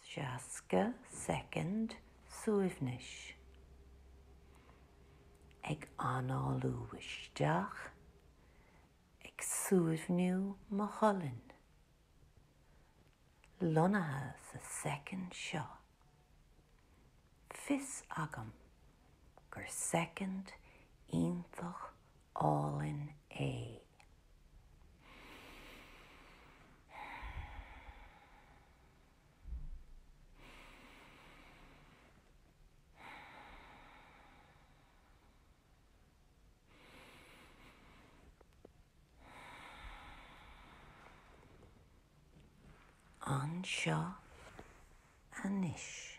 60 soicind suaimhnis. Ag análú isteach, ag suaimhniú mo cholainn. Lonnaithe sa soicind seo. Fios agam gur soicind iontach álainn é. Anseo anois.